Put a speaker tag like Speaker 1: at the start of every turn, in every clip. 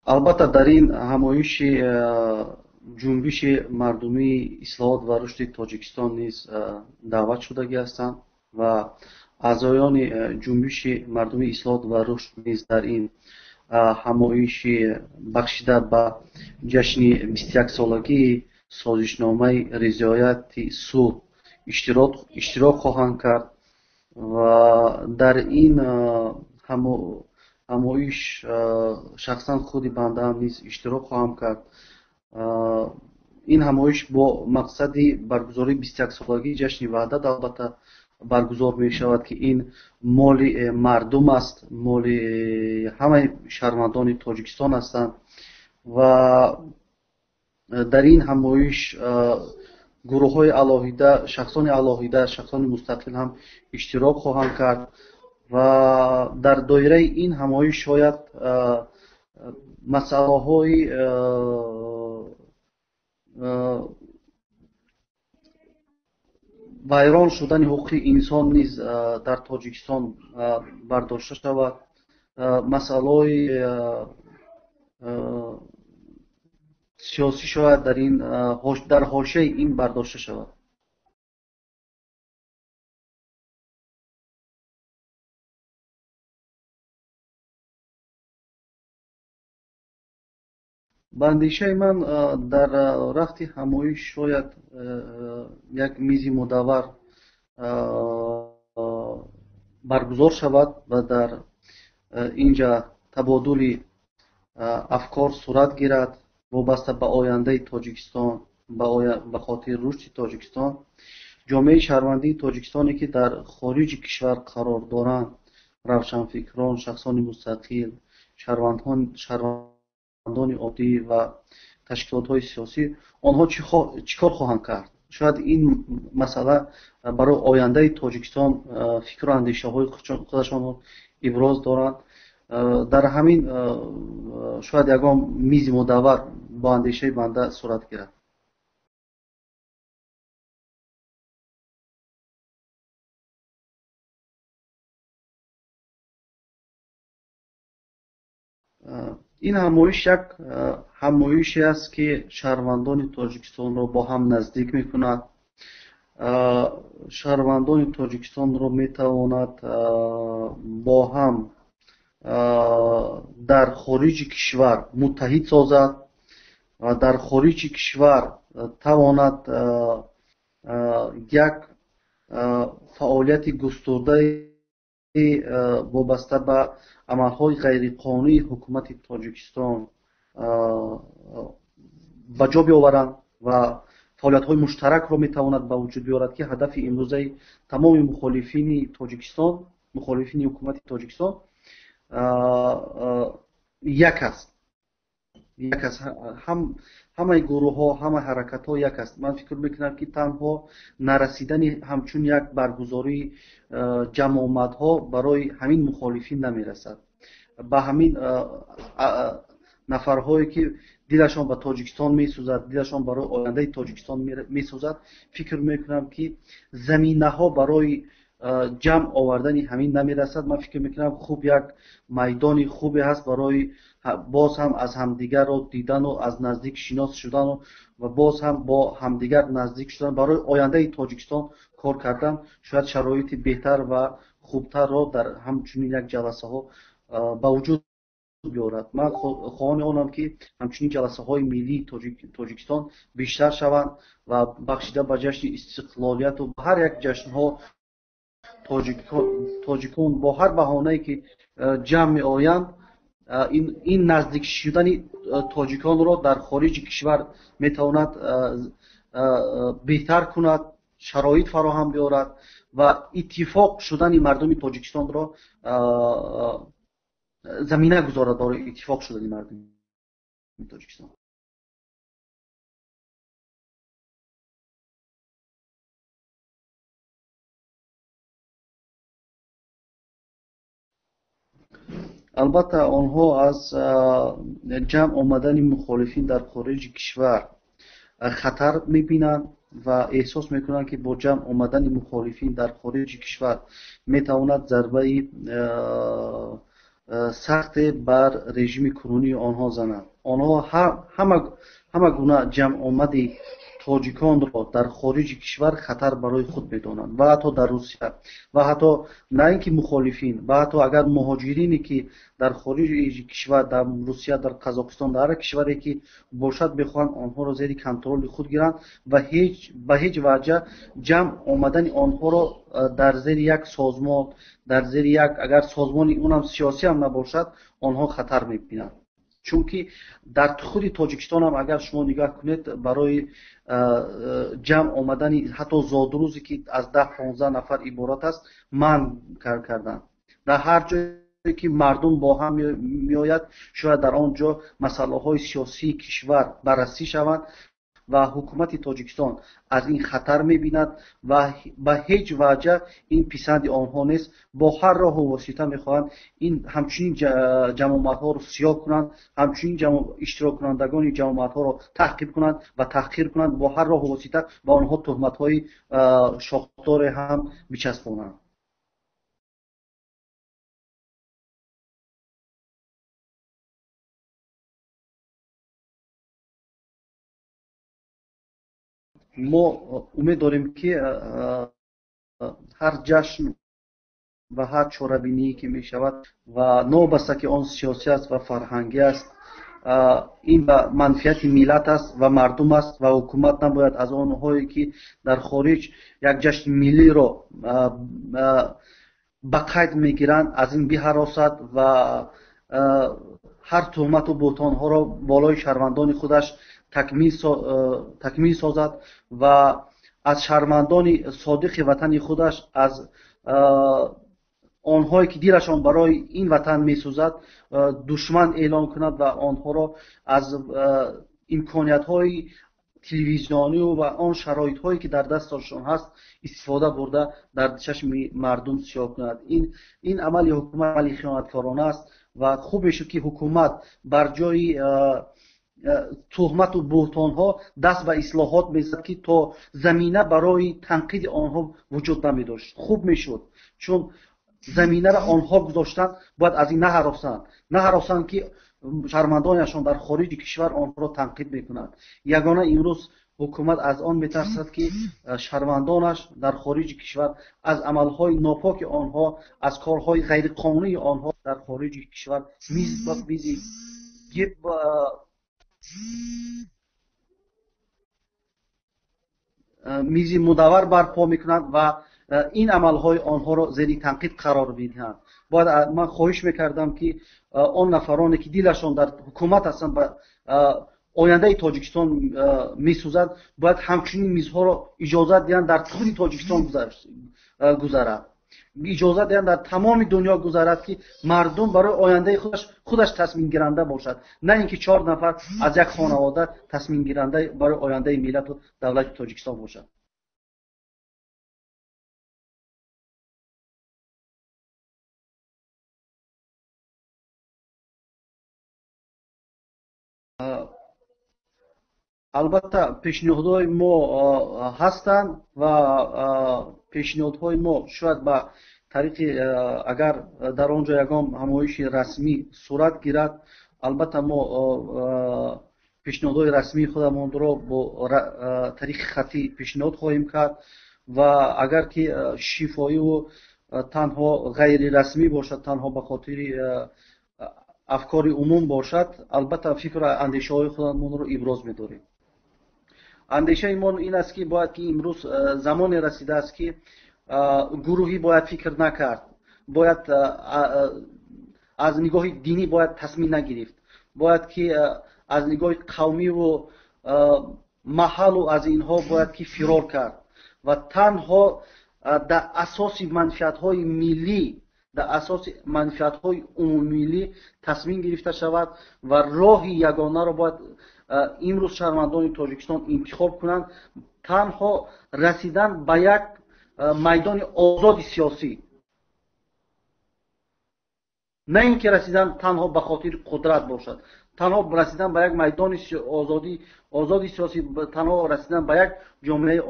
Speaker 1: Албатта, дар ин ҳамоиши Ҷунбиши мардумии ислоҳот ва рушди Тоҷикистон низ даъват шудагӣ ҳастанд ва аъзоёни Ҷунбиши мардумии ислоҳот ва рушд низ дар ин ҳамоиши бахшида ба ҷашни 21-солагии созишномаи ризояти сулҳ иштирок хоҳанд кард ва дар ин ҳамоиш шахсан худи бандаам низ иштирок хоҳам кард. Ин ҳамоиш бо мақсади баргузории 21-солагии ҷашни Ваҳдат албатта баргузор мешавад, ки ин моли мардум аст, моли ҳамаи шаҳрвандони Тоҷикистон ҳастанд ва дар ин ҳамоиш гурӯҳҳои алоҳида, шахсони алоҳида, шахсони мустақил ҳам иштирок хоҳанд кард ва дар доираи ин ҳамоиш шояд масъалаҳои вайрон шудани ҳуқуқи инсон низ дар Тоҷикистон бардошта шавад, масъалаҳои сиёсӣ шояд дар ҳошияи ин бардошта шавад. Ба андешаи ман, дар рафти ҳамоиш шояд як мизи мудаввар баргузор шавад ва дар инҷа табодули афкор сурат гирад вобаста ба ояндаи Тоҷикистон, ба хотири рушди Тоҷикистон. Ҷомеаи шаҳрвандии Тоҷикистоне, ки дар хориҷи кишвар қарор доранд, равшанфикрон, шахсони мустақил, шаҳрвандони оддӣ ва ташкилотҳои сиёсӣ, онҳо чӣ кор хоҳанд кард? Шояд ин масъала барои ояндаи Тоҷикистон фикру андешаҳои худашонро иброз доранд. Дар ҳамин шояд ягон мизи мудаввар бо андешаи банда сурат гирад. Ин ҳамоиш як ҳамоише аст, ки шаҳрвандони Тоҷикистонро бо ҳам наздик мекунад. Шаҳрвандони Тоҷикистонро метавонад бо ҳам дар хориҷи кишвар муттаҳид созад ва дар хориҷи кишвар тавонад як фаъолияти густурдаи вобаста ба амалҳои ғайриқонунии ҳукумати Тоҷикистон ба ҷо биёваранд ва фаъолиятҳои муштаракро метавонад ба вуҷуд биёрад, ки ҳадафи имрӯзаи тамоми мухолифини Тоҷикистон, мухолифини ҳукумати Тоҷикистон як аст. Як аст. Ҳамаи гурӯҳҳо, ҳамаи ҳаракатҳо як аст. Ман фикр мекунам, ки танҳо нарасидани ҳамчун як баргузории ҷамъомадҳо барои ҳамин мухолифин намерасад. Ба ҳамин нафарҳое, ки дилашон ба Тоҷикистон месӯзад, дилашон барои ояндаи Тоҷикистон месӯзад, фикр мекунам, ки заминаҳо барои ҷамъ овардани ҳамин намерасад. Ман фикр мекунам, хуб як майдони хубе ҳаст барои боз ҳам аз ҳамдигарро дидану аз наздик шинос шудану ва боз ҳам бо ҳамдигар наздик шудан барои ояндаи Тоҷикистон кор кардан. Шояд шароити беҳтар ва хубтарро дар ҳамчунин як ҷаласаҳо ба вуҷуд биёрад. Ман хоҳони онам, ки ҳамчунин ҷаласаҳои миллии Тоҷикистон бештар шаванд ва бахшида ба ҷашни истиқлолияту ба ҳар як ҷашнҳо тоҷикон бо ҳар баҳонае, ки ҷамъ меоянд, ин наздик шудани тоҷиконро дар хориҷи кишвар метавонад беҳтар кунад, шароит фароҳам биёрад ва иттифоқ шудани мардуми Тоҷикистонро замина гузорад барои иттифоқ шудани мардуми Тоҷикистон. Албатта, онҳо аз ҷамъ омадани мухолифин дар хориҷи кишвар хатар мебинанд ва эҳсос мекунанд, ки бо ҷамъ омадани мухолифин дар хориҷи кишвар метавонад зарбаи сахте бар режими кунунии онҳо занад. Онҳо ҳама гуна ҷамъомади тоҷиконро дар хориҷи кишвар хатар барои худ медонанд ва ҳатто дар Русия ва ҳатто на ин ки мухолифин ва ҳатто агар муҳоҷирине ки дар хориҷи кишвар, дар Русия, дар Қазоқистон, дар ҳар кишваре ки бошад, мехоҳанд онҳоро зери контроли худ гиранд ва ба ҳеҷ ваҷҳ ҷамъ омадани онҳоро дар зери як созмон, дар зери як агар созмони унам сиёсӣ ҳам набошад, онҳо хатар мебинанд. Чунки дар худи Тоҷикистон ҳам агар шумо нигоҳ кунед, барои ҷамъ омадани ҳатто зодрӯзе ки аз 10-15 нафар иборат аст, манъ карданд. Дар ҳар ҷое ки мардум бо ҳам меояд, шояд дар он ҷо масъалаҳои сиёсии кишвар баррасӣ шаванд ва ҳукумати Тоҷикистон аз ин хатар мебинад ва ба ҳеҷ ваҷҳ ин писанди онҳо нест. Бо ҳар роҳу восита мехоҳанд ин ҳамчунин ҷамъомадҳоро сиёҳ кунанд, ҳамчунин иштироккунандагони ҷамъомадҳоро таҳқир кунанд ва таҳқир кунанд, бо ҳар роҳу восита ба онҳо туҳматҳои шохдоре ҳам бичаспонанд. Мо умед дорем ки ҳар ҷашн ва ҳар чорабиние ки мешавад ва новобаста ки он сиёсӣ аст ва фарҳангӣ аст, ин ба манфиати миллат аст ва мардум аст ва ҳукумат набояд аз онҳое ки дар хориҷ як ҷашни миллиро ба қайд мегиранд, аз ин биҳаросад ва ҳар туҳмату буҳтонҳоро болои шаҳрвандони худаш такмил созад ва аз шаҳрвандони содиқи ватани худаш, аз онҳое ки дилашон барои ин ватан месӯзад, душман эълон кунад ва онҳоро аз имкониятҳои телевизионию ва он шароитҳое ки дар дасташон ҳаст истифода бурда дар чашми мардум сиёҳ кунад. Ин амали ҳукумат амали хиёнаткорона аст ва хуб мешуд ки ҳукумат бар ҷои туҳмату буҳтонҳо даст ба ислоҳот мезад, ки то замина барои танқиди онҳо вуҷуд намедошт. Хуб мешуд, чун заминаро онҳо гузоштанд, бояд аз ин наҳаросанд, наҳаросанд ки шаҳрвандонашон дар хориҷи кишвар онҳоро танқид мекунанд. Ягона имрӯз ҳукумат аз он метарсад ки шаҳрвандонаш дар хориҷи кишвар аз амалҳои нопоки онҳо, аз корҳои ғайриқонунии онҳо дар хориҷи кишвар миз ба мизи мизи мудаввар барпо мекунанд ва ин амалҳои онҳоро зери танқид қарор медиҳанд. Бояд ман хоҳиш мекардам ки он нафароне ки дилашон дар ҳукумат ҳастанд ба ояндаи Тоҷикистон месӯзад, бояд ҳамчунин мизҳоро иҷозат диҳанд дар худи Тоҷикистон гузарад, иҷозат диҳанд дар тамоми дунё гузарад, ки мардум барои ояндаи худаш тасмимгиранда бошад, на ин ки 4 нафар аз як хонавода тасмимгиранда барои ояндаи миллату давлати Тоҷикистон бошад. Албатта пешниҳодҳои мо ҳастанд ва пешниҳодҳои мо шояд ба тариқи агар дар он ҷо ягон ҳамоиши расмӣ сурат гирад, албатта мо пешниҳодҳои расмии худамонро бо тариқи хаттӣ пешниҳод хоҳем кард ва агар ки шифоиву танҳо ғайрирасмӣ бошад, танҳо ба хотири афкори умум бошад, албатта фикру андешаҳои худамонро иброз медорем. Андешаи мо ин аст ки бояд ки имрӯз замоне расидааст ки гурӯҳӣ бояд фикр накард, бояд аз нигоҳи динӣ бояд тасмим нагирифт, бояд ки аз нигоҳи қавмиву маҳаллу аз инҳо бояд ки фирор кард ва танҳо дар асоси манфиатҳои миллӣ, дар асоси манфиатҳои умумимиллӣ тасмим гирифта шавад ва роҳи ягонаро бояд имрӯз шаҳрвандони Тоҷикистон интихоб кунанд, танҳо расидан ба як майдони озоди сиёсӣ, на ин ки расидан танҳо ба хотири қудрат бошад, танҳо расидан ба як майдони озоди сиёсӣ, танҳо расидан ба як ҷомеаи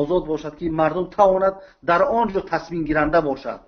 Speaker 1: озод бошад ки мардум тавонад дар он ҷо тасмимгиранда бошад.